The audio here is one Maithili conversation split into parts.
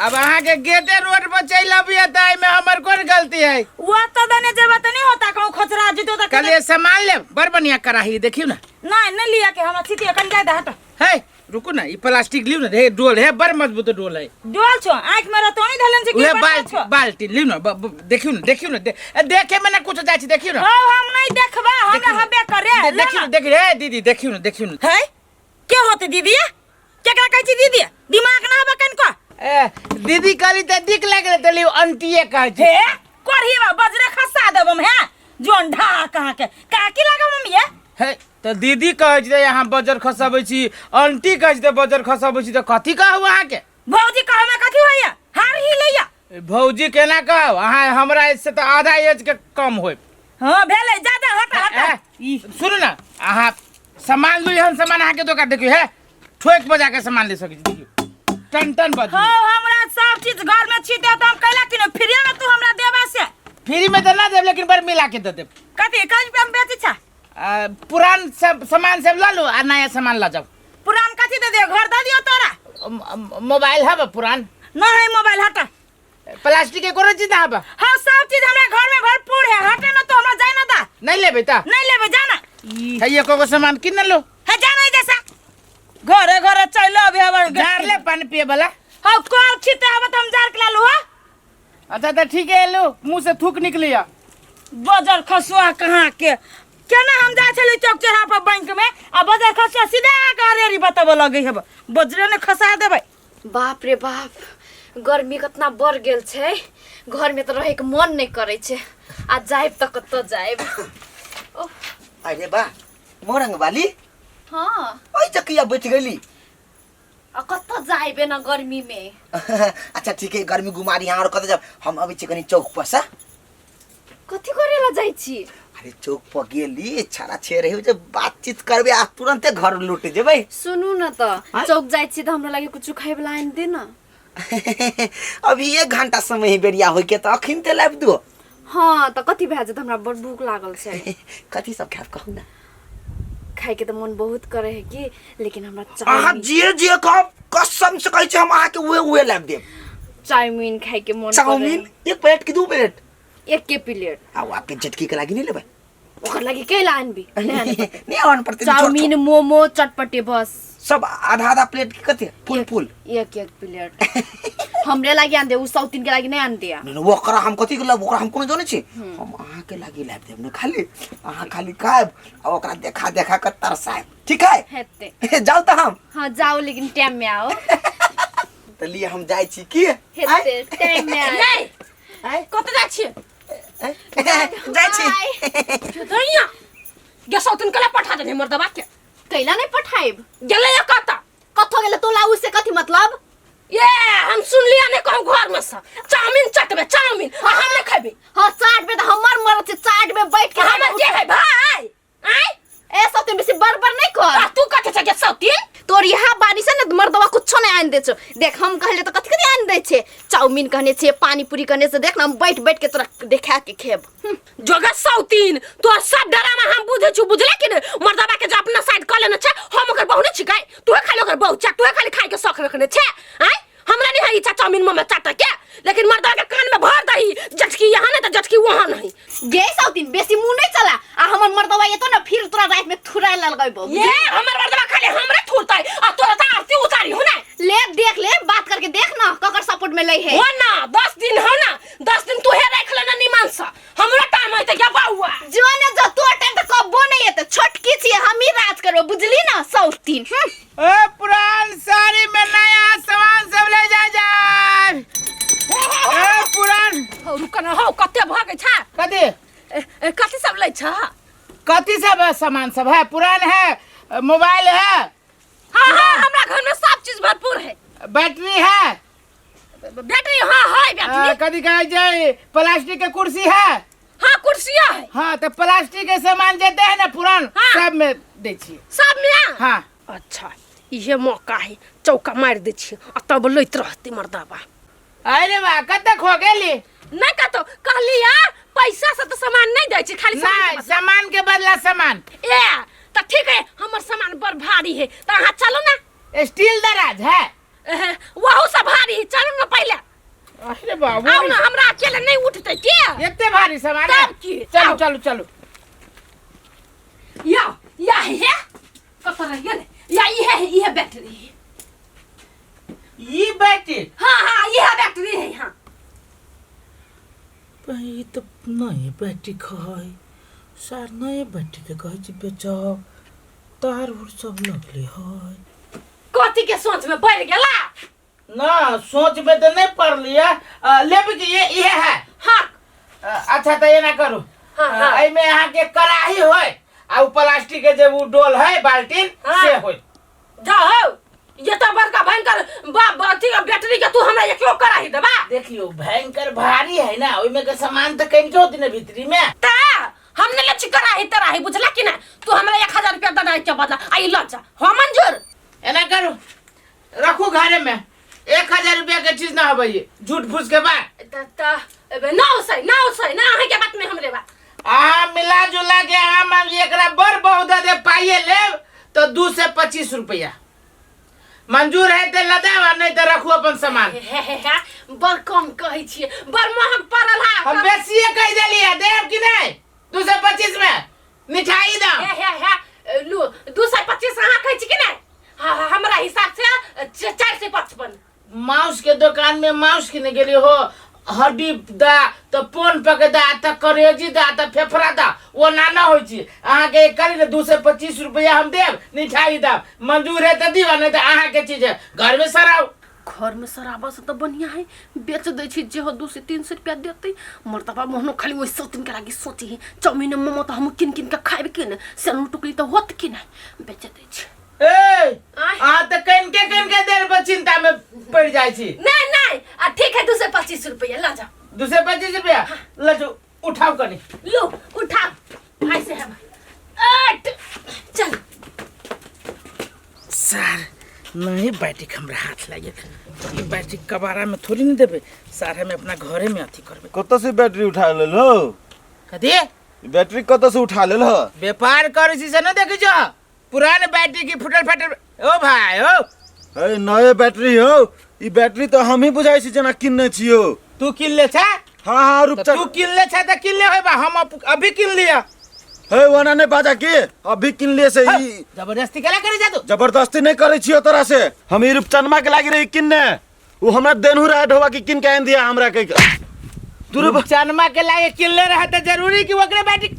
अब अहाँके गेटे रोड पर चलि अबियै तऽ एहिमे हमर कोन गलती है? वो तो दने जेबे तऽ नहीं होता, कहूँ खोचरा जितो तऽ। कहलियै सामान लेब, बड़ बढ़िया कड़ाही, देखियौ ने। नहीं, नहीं लिया के हमरा छितिया कन जाय दे, हट। हे रुकू ना, ई प्लास्टिक लियौ ने, हे डोल हे, बड़ मजबूत डोल है। डोल छो, आँख में रतौनी धलन छै की? उहे बड़का बाल्टी छो। बाल्टी लियौ ने, देखियौ ने, देखियौ ने, देखे में ना कुछ जाइ छै, देखियौ ने। हौ, हम नहीं देखबा, हमरा देखियौ ने। हबे करे ले देखियौ ना। ने, देखियौ, हे दीदी, देखियौ ने, देखियौ ने। है के होते दीदी? केकरा कहै छी दीदी? दिमाग ना हबे कनको। ए दीदी कहली तऽ दिक लागल तऽ लियौ अंटिए कहै छै। हे करही बा, बजरे खसा देब हम। हे जोन ढा कहाँ के काकी लागब हम ये। हे तऽ दीदी कहै छै तऽ अहाँ बजर खसाबै छी, अंटी कहै छै तऽ बजर खसाबै छी, तऽ कथी कहू अहाँके? भौजी कहमे कथी होइया? हार ही लैया। भौजी केना कहब अहाँ? हमरा एज से तऽ आधा एज के कम होय। हाँ भेलै, ज्यादा हट हट। ए, सुनू ने, अहाँ सामान लू, एहन सामान अहाँके दोकान देखियौ, हे ठोक बजा के सामान ले सकै छी, देखियौ टन टन बज। हाँ, हमरा सब चीज घर में छी दे, तो हम कैला कि फ्री में तू हमरा देबा से? फ्री में तऽ ना देब, लेकिन बड़ मिला के दे देब। कथी कई रुपया में बेचै छा? पुरान सब सामान सब लऽ लू आ नया सामान लऽ जाउ। पुरान कथी दे दियो? घर दे दियो तोरा। मोबाइल हब पुरान? न है मोबाइल, हट। प्लास्टिक के कोनो चीज हब? हाँ, सब चीज हमरा घर में भरपूर है, हटे ना तो हमरा जाए ना दा। नहीं लेबे ता? नहीं लेबे, जाना। है एको गो सामान किन लो। है जाना जैसा घरे घरे चल अभी हमर। जार ले पानी पिए वाला। हाँ, कल छिते हब त हम जार के लालू। हाँ अच्छा तो ठीक है, लो मुंह से थूक निकलिया। बजर खसुआ कहाँ के केना हम जा छली चौक चौराहा पर बैंक में, आ बजर खसुआ सीधा आके अरेरी बताबऽ लगै हेब, बजरे ने खसा देबै। बाप रे बाप, गर्मी कतना बढ़ गेल छै, घर में तो रहे के मन नहीं करे छै, आ जाइब तऽ कतऽ जाइब? ओह। अरे बा मोरंग वाली। हाँ। ओइ चकिया बैठ गेली। आ कतऽ जाइबे न गर्मी में? अच्छा ठीक है, गर्मी गुमारी यहाँ और कतऽ जाब, हम अबै छी कनी चौक पर से। कथी करे ला जाइ छी? अरे चौक पर गेली छाड़ा छे रही जे बातचीत करबे आ तुरंते घर लौट जेबै। सुनू न तऽ, आँय? चौक जाइ छी तऽ हमरा लागे कुछ खाइ वाला आनि दे न। अभी एक घंटा समय है बेरिया होय के, तऽ अखन ते लाबि दो। हाँ तऽ कथी भए जेतै, हमरा बड़ भूख लागल छै। कथी सब खायब कहू ना? खाय के तऽ मन बहुत करे है कि, लेकिन हमरा अहाँ चाउमीन। जे जे कहब, कसम से कहै छी, हम अहाँके उहे उहे लाबि देब। चाउमीन खाय के मन करे। चाउमीन एक प्लेट कि दू प्लेट? एके प्लेट। आ आपके झटकी के लागी नहीं लेबै? ओकर लागी कैला आनबी? नहीं आने पड़तै। नहीं आन पड़तै। चाउमीन मोमो चटपटे बस। सब आधा आधा प्लेट के कते? फुल फुल। एक एक प्लेट हमरे लागी आन दे, उ सौतीन के लागी नहीं आन दिया। नहीं, नहीं, ओकरा हम कथी के लाब, ओकरा हम कोनो जानै छी, हम अहाँ के लागी लाबि देब ने, खाली अहाँ खाली खायब आ ओकरा देखा देखा के तरसायब, ठीक है? हेते। जाउ तऽ हम। हाँ जाओ, लेकिन टाइम में आओ। तऽ लिए हम जाइ छी की? हेते, टाइम में आओ। नहीं। आय? कतऽ जाइ छियै? जाइ छी। दैया गे, सौतीन कला पठा देने मर्दबा के। कैला नहीं पठाइब? गेलै या कतऽ? कथो गेलै तोला उसे कथी मतलब? ये हम सुन लिया नहीं कहूँ घर में से चाउमीन चटबे चाउमीन, आ हम नहीं खेबे। हाँ चाट में तो हमर मरद छै, चाट में बैठ के हमर के है भाई? आय। ए सौतीन, बेसी बड़बड़ नहीं कर। आ तू कथी छै गे सौतीन? तोर यहाँ बारी से ने मर्दवा कुछो नहीं आन दे छौ। देख हम कहले तो कथी कथी आन दे छे, चाउमीन कहने छे, पानी पूरी कहने छे, देख ना हम बैठ बैठ के तोरा देखा के खेब। जगह सौतीन, तोर सब डरामा हम बुझे छु, बुझले कि ने? मर्दवा के जो अपना साइड क लेने छे, हम ओकर बहू नहीं छिकै, तूहे खाली ओकर बहू छे, तूहे खाली खाय के शौक रखने छे। आय हमरा नहीं है इच्छा चाउमीन मोमो चाटे के, लेकिन मर्दवा के कान में भर दही जटकी यहाँ नहीं तो जटकी वहाँ नहीं। गे सौतीन, बेसी मुंह नहीं चला, आ हमर मर्दवा एतो ना फिर तोरा रात में थुराय लगैबो। ये हमर मर्दवा खाली हमरे थुरतै आ तोरा त आरती उतारी हो ना। ले देख ले, बात करके देख ना ककर सपोर्ट में लै है। हो ना 10 दिन हो ना, 10 दिन तू हे रख लेना निमन से, हमरा टाइम है त या बउआ। जो ने जो तोर टाइम त कब्बो नहीं एते, छोटकी छी हम ही राज करबो, बुझली ना सौतीन। ए पुरान साड़ी में नया सामान सब ले जा जा। ए पुरान। हो रुक न, हो कते भागे छा? कथी? ए, ए, कथी सब लै छा? कथी सब है? सामान सब है, पुरान है, मोबाइल है। हाँ, हाँ, हमरा घर में सब चीज भरपूर है। बैटरी है। बैटरी? हाँ, है बैटरी। कथी कहै छै, प्लास्टिक के कुर्सी है। हाँ कुर्सिया है। हाँ तो प्लास्टिक के सामान जेते है ना पुरान, हाँ। सब में दै छियै। सब में? हाँ। अच्छा इहे मौका है, चौका मारि दै छियै आ तब लैत रहती मर्दाबा। अरे वाह, कतऽ खो गेली? नहीं कतौ कहली यार, पैसा से तो सामान नहीं दै छी, खाली सामान के नहीं, बदला। सामान के बदला सामान। ए तो ठीक है, हमर सामान बड़ भारी है, तो अहाँ चलू ना। स्टील दराज है। एहे, वहू सब भारी है, चलू ना पहले। अरे बाबू आउ ना हमरा अकेले नहीं उठते के एते भारी सामान तब की? चलू आउ। चलू चलू या या हे कत रह गेल या ई है ई है बैटरी ई बैटरी हाँ हाँ ई है बैटरी है हाँ ई तऽ नये बैटरी है सर नये बैटरी के कहै छी बेचब तार उर सब लगले है कथी के सोच में पड़ गेला ना सोच में तो नहीं पड़ली है लेबे के ये ये है हाँ अच्छा तो एना करू हाँ, हाँ। एहिमे अहाँके कड़ाही होय आ उ प्लास्टिक के जे उ डोल है बाल्टीन हाँ। से होय जाओ ये तो बड़का भयंकर बाप अथी बैटरी के तू हमरा क्यों कराही देबा देखियो भयंकर भारी है ना ओहिमे के सामान तो कनिको होती ना भीतरी में ता हमने ले कराही तराही बुझला कि ना तू हमरा 1000 रुपया दे दे के बदला आई ल जा हो मंजूर एना करू रखू घरे में 1000 रुपया के चीज ना होबै झूठ फूस के बात त त एबे ना सही ना सही ना अहाँ के बात में हमरे बात आ मिला जुला के हम एकरा बड़ बहुत दे पाइए लेब तो 2 से 25 रुपया मंजूर है तो लदाव नहीं तो रखू अपन सामान हे हे हे बड़ कम कहै छियै बड़ महग पड़ल है हम बेसिए कह देलिए देब कि नहीं 225 में मिठाई दाम हे हे हे लू 225 अहाँ कहै छी कि नहि हाँ हाँ, हमरा हिसाब से 455 मांस के दुकान में मांस किने गेली हो हड्डी दा तो पोन पके दा त करेजी दा त फेफड़ा दा वो ना ना होइ छी अहाँके करी ने 225 रुपया हम देब मिठाई दाम मंजूर है तो दीवा नहीं तो अहाँके चीज है घर में सराउ घर में शराबा से तो बढ़िया है बेच दै छी जे हो 200 300 रुपया देते मर्दबा मोहनो खाली वही सोचिन के लागी सोची है चाउमीन मोमो तो हम किन किन के खाइब के ने सेनु टुकड़ी तो होत कि नहीं बेच दै छी ए आँय? अहाँ तऽ कनिके कनिके देर पर चिंता में पड़ जाइ छी नहीं नहीं आ ठीक है 225 रुपया ला जाओ 225 रुपया ल जाओ उठाओ कनी लो उठाओ भाई से है भाई आठ चल सर नहीं बैटरी हमरा हाथ लागे ई बैटरी कबाड़ा में थोड़ी नहीं देबे सर हम अपना घरे में अथी करबे कतऽ से बैटरी उठा लेल हो कथी बैटरी कतऽ से उठा लेल हो व्यापार करै छी से नहीं देखै छो पुरान बैटरी की फुटल फाटल ओ भाई ओ अरे नए बैटरी हो ई बैटरी तो हम ही बुझाइ छी जेना किनने छियो तू किन ले छा हाँ हाँ रुक तू किन ले छा त किन ले होबा हम अभी किन लिया हे ओना नहीं बाजा के अभी किन लिए से ई जबरदस्ती केला करे जा तू जबरदस्ती नहीं करे छियो तोरा से हम ई रूपचनमा के लागी रही किनने उ हमरा देनहु रहे ढोवा की किन के आन दिया हमरा के तू रे चनमा के लागे किन ले रहा त जरूरी कि ओकरे बैटरी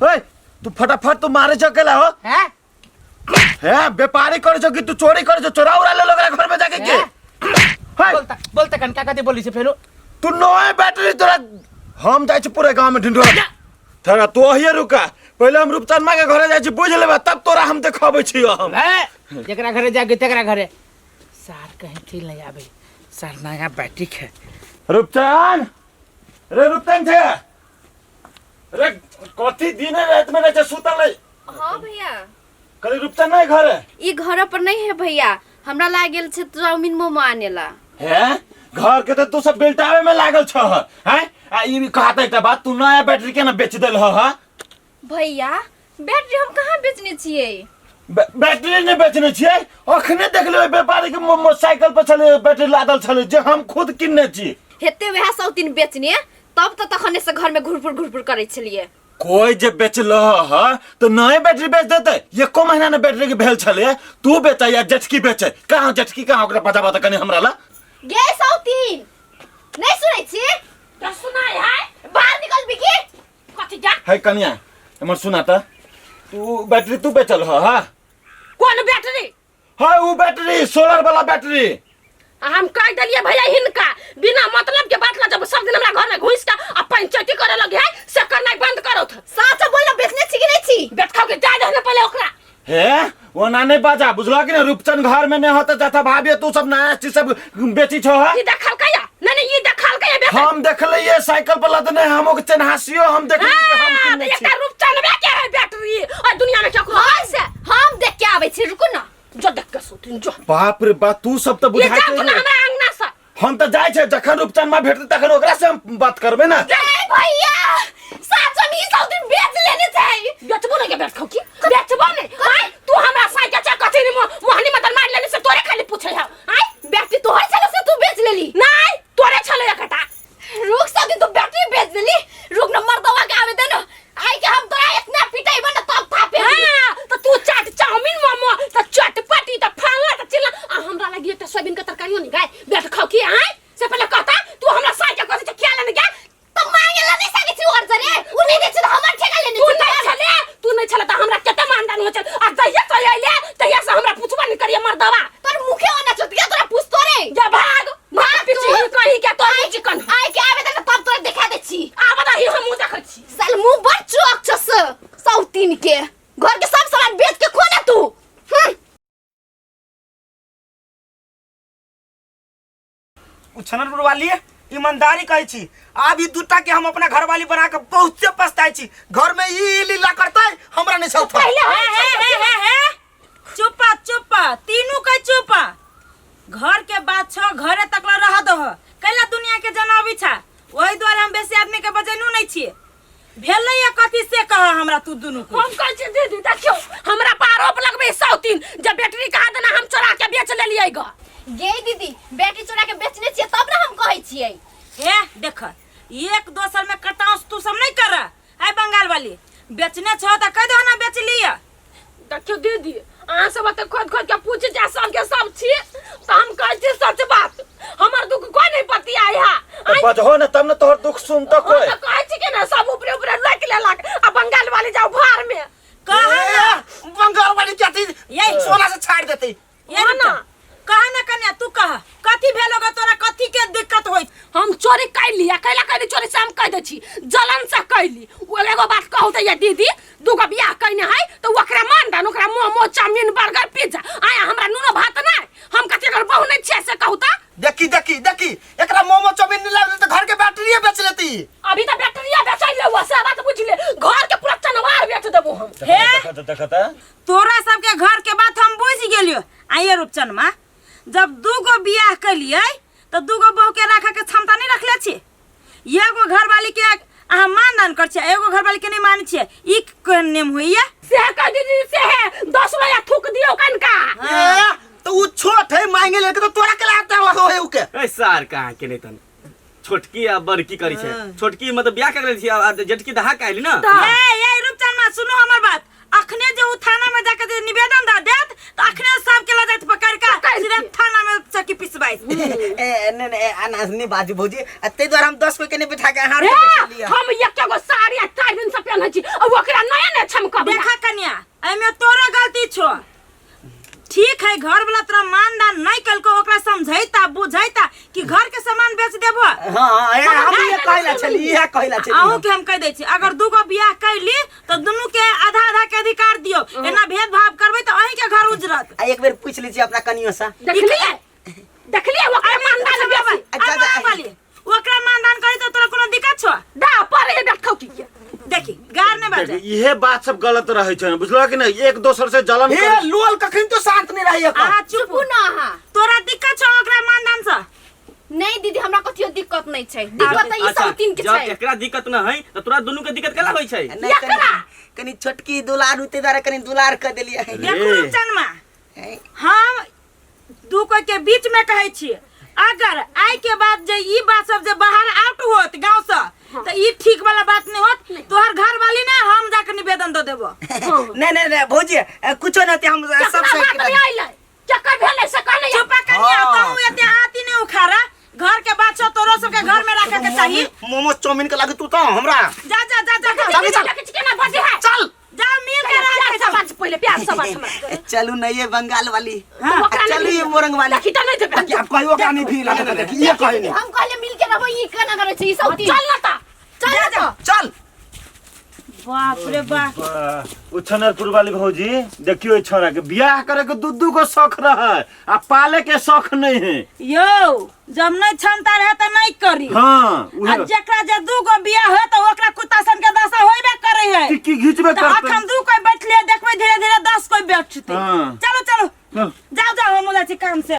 ओए तू फटाफट तू मारे छ केला हो हैं हे व्यापारी करे छो कि तू चोरी करे छो चोरा उरा ले लोग घर में जाके के हैं? हे बोलता बोलता कन का कथी बोली से फेरो तू नए बैटरी तोरा हम जाइ छी पूरे गांव में ढिंढोरा तोरा तू अहिए रुका पहिले हम रूपचनमा के घरे जाइ छी बुझ लेबे तब तोरा हम देखबै छियो हम हे जेकरा घरे जाके तेकरा घरे सार कहीं ठीक नहीं आवे सार नया बैटरी है रूपचन रे रूपचन छे रे कथी दिन रात में रहे छे सुतल नहीं हाँ भैया कली रूपचन नहीं घरे ई घर पर नहीं है भैया हमरा लागल छै चाउमीन मोमो आनेला हे घर के तो तू सब बेलटावे में लागल छह हैं आ ई भी कहता एकटा बात तू नया बैटरी केना बेच देल ह भैया बैटरी हम कहाँ बेचने छियै बैटरी नहीं बेचने छियै अखने देखलियै ओहि व्यापारी के मोटरसाइकिल पर छलै बैटरी लादल छलै जे हम खुद किनने छी हेते वएह सौतीन बेचने तब तऽ तखने से घर में घुरफुर घुरफुर करै छलियै कोई जे बेचल ह तो नए बैटरी बेच देते एको महीना ने बैटरी के भेल छलै तू बेच या जेठकी बेचे कहाँ जेठकी कहाँ ओकरा बजाबा तऽ कनी हमरा ला गे सौतीन नहीं सुनै छी तो सुनाय है बाहर निकल बिकी कथी जा है कनिया हमर सुना त तू बैटरी तू बेचल ह हा कोन बैटरी हाँ उ बैटरी सोलर वाला बैटरी आ हम कह देलिए भैया हिनका बिना मतलब के बात ला जब सब दिन हमरा घर में घुस के आ पंचायती करे लगे है से करनाइ बंद करो साँच बोल बेचने छी कि नहीं छी बेट खाओ के जाय दे पहले ओकरा हे ओना नहीं बाजा बुझला कि ना रूपचंद घर में नहीं होता जाता भाभी तू सब नया चीज सब बेची छो हा ई देखल कया नहीं नहीं ई देखल कया बेटा हम देखलिए साइकिल पर लदने हम ओके चेन्हासियो हम देखलिए कि हम हाँ, किनने तो छी एकटा रूपचंद के है बैटरी और दुनिया में केकरो हाँ से हम देख के आबै छी रुकू ना जो देख के सुतिन जो बाप रे बाप तू सब तो ये बुझाइ जाओ ना छै हमरा अंगना से हम तो जाइ छै जखन रूपचंद माँ भेटतै तखन ओकरा से हम बात करबै ना ए भैया साँच हम ई सौतीन बेच लेने छै बेचबो नहीं के बेच खाओ की बेचबो नहीं आय तू हमरा साइकिल चे कथी नहीं मोहनी मदन मार लेने से तोरे खाली पूछे है आय बैटरी तोहर छले से तू बेच लेली नहीं तोरे छले एकटा मुंह बड़ चौक छस सौतीन के घर के सब सामान बेच के खो ना तू। उछनरपुर वाली ईमानदारी कहै छी, आब ई दूटा के हम अपना घरवाली बना के बहुत से पछताइ छी। घर में ई लीला करतै हमरा नहीं चलतै। पहिले हे हे हे हे हे चुपा चुपा तीनू के चुपा। घर के बात छो घरे तक ला रह दह, कैला दुनिया के जनाबी छा, ओही दुआरे हम बेसी आदमी के बजेनू नहीं छिए। भेलै या कथी से कह हमरा तू दुनू के। हम कहै छी दीदी देखियौ हमरा पर आरोप लगबै सौतीन जब बैटरी कहा देना हम चोरा के बेच लेलियै ग। गे दीदी बैटरी चोरा के बेचने छियै तब ना हम कहै छियै। हे देख एक दोसर में कटाउस तू सब नहीं कर आय बंगाल वाली बेचने छो त कह दो ना बेच लिया। देखियौ दीदी अहाँ सब एते खोद खोद के पूछे जा सबके सब छी त हम कहै छी सच बात, हमर दुख कोई नहीं बतियाय है। तो बजहो ना तब ना तोहर दुख सुनतो हम कोई। तो कहै छी कि ना सब ऊपरे ऊपरे लोकि लेलक आ बंगाल वाली जाओ भार में। कह ना बंगाल वाली क्या थी यही। सोना से छाड़ देती। ये ना कह ना कन्या तू कह कथी भेलो ग तोरा कथी के दिक्कत होई। हम चोरी कैली आ कैला कैली चोरी से हम कह दै छी जलन से कैली। ओ एगो बात कहू त ये दीदी दूगो बियाह कैने है त ओकरा मान दान ओकरा मोमो चाउमीन बर्गर पिज्जा आया हमरा नूनो भात नै हम कथी एकर बहू नै छियै से कहू त। देखी देखी देखी एकरा मोमो चाउमीन नहीं लाबे त घर के बैटरी बेच लेती। अभी त बैटरी बेचै ले वो से बात बुझ ले घर के पूरा चनवार बेच देबो हम। हे देखत देखत तोरा सबके घर के बात हम बुझ गेलियो। आइए रूपचन माँ जब दूगो बियाह कैलियै त दूगो बहू के राखे के क्षमता नहीं रखले छी। एगो घरवाली के अहाँ मानदान कर छियै एगो घरवाली के नहीं मानै छियै ई कोन नेम होइया? से कह दीदी से है 10 रुपया थूक दियो कनका। ए, तो उ छोट है मांगे लेके तो तोरा के लाता हो है उके। ए सार कहाँ के नहीं तन छोटकी आ बड़की करी छै। छोटकी मतलब बियाह कर छी आ जेठकी दहा के आइली ना। ए ए रूपचन माँ सुनू हमर बात, अखने जे उ थाना में जाके जे निवेदन द देत त अखने सब के ल जाइत पकड़ के सीधे थाना में चक्की पिसबाई। ए ने ने अनाज नहीं बाजू भौजी आ तै द्वारा हम 10 कोई के नहीं बैठा के अहाँ ए, के बैठा हम एके गो साड़ी आ 4 दिन से पहनै छी आ ओकरा नया ने छमकब। देखा कन्या एमे तोरा गलती छो। ठीक है घर वाला तोरा मानदान नहीं कलको ओकरा समझैता बुझैता कि घर के सामान बेच देबो। हां, ए, हम ये कहला छली, इहे कहला छली। अहूँ के हम कह दै छी अगर दूगो बियाह कैली त दुनू के आधा आधा के अधिकार दियो, एना भेदभाव करबै त अहीं के घर उजरत। आ एक बेर पूछ ली छी अपना कनियो से। देखलिए देखलिए ओकरा मानदान बेसी। अच्छा, अच्छा, अच्छा। ओकरा मानदान करी त तोरा कोनो दिक्कत छो? दा पर ये देखौ की के। देखी गार नहीं बाजे। इहे बात सब गलत रहे छै बुझलो कि नहीं, एक दोसर से जलन हे करै। लोल कखन तो शांत नहीं रही एखन। अहाँ चुप चुपू ना अहाँ। तोरा दिक्कत छौ ओकरा मानदान से? नहीं दीदी हमरा कथियो दिक्कत नहीं छै, दिक्कत त ई अच्छा, सब तीन के जब छै। एकरा दिक्कत न है त तोरा दुनू के दिक्कत केला होई छै? नहीं, कनी छोटकी दुलार उते द्वारा कनी दुलार क देलियै। देखू रूपचन माँ हम दू कोई के बीच में कहै छी अगर आइ के बाद जे ई बात सब जे बाहर आउट होत गांव से त ई ठीक वाला बात नहीं होत। तोहर घर वाली ने हम जाके निवेदन दे देबो। नहीं नहीं नहीं भौजी कुछो नहीं होते, हम सब केकरा सही बात के नहीं आइलै केकर भेलै से कहने चुपा कनिया तू एते आती नहीं उखाड़ा घर के बात छो तोरो सबके घर में रखे के चाही। मोमो चाउमीन के लागे तू तो हमरा। जा जा जा जा, जा। चल, चल। देखै छी केना बजे है। चल। जा मिल के रह प्यार से बाज पहिले प्यार से बाज हमरा। चलू नहीं ये बंगाल वाली। हाँ। आ, चलू ये मोरंग वाली। देखी त नहीं जेबे। देखी, आप कहियो का नहीं भी लागे देखी, ये कहे नहीं। हम कहले मिल के रहबो ई केना करै छै ई सब चल ना त। चल ना त। चल। बाप रे बाप। उ छनरपुर वाली भौजी देखियो छोरा के बियाह करे के दू दू गो शौक रहे आ पाले के शौक नहीं है। यो जब नहीं क्षमता रहे त नहीं करी। हाँ, उहे। आ जेकरा जे दू गो बियाह होय त ओकरा कुत्ता सन के दशा होइबे करे है। टिक्की घिचबे त करते। अखन दू कोई बैठले देखबै धीरे धीरे 10 कोई बैठते। हाँ। चलो चलो। चल। जाओ जाओ हम जाइ छी काम से।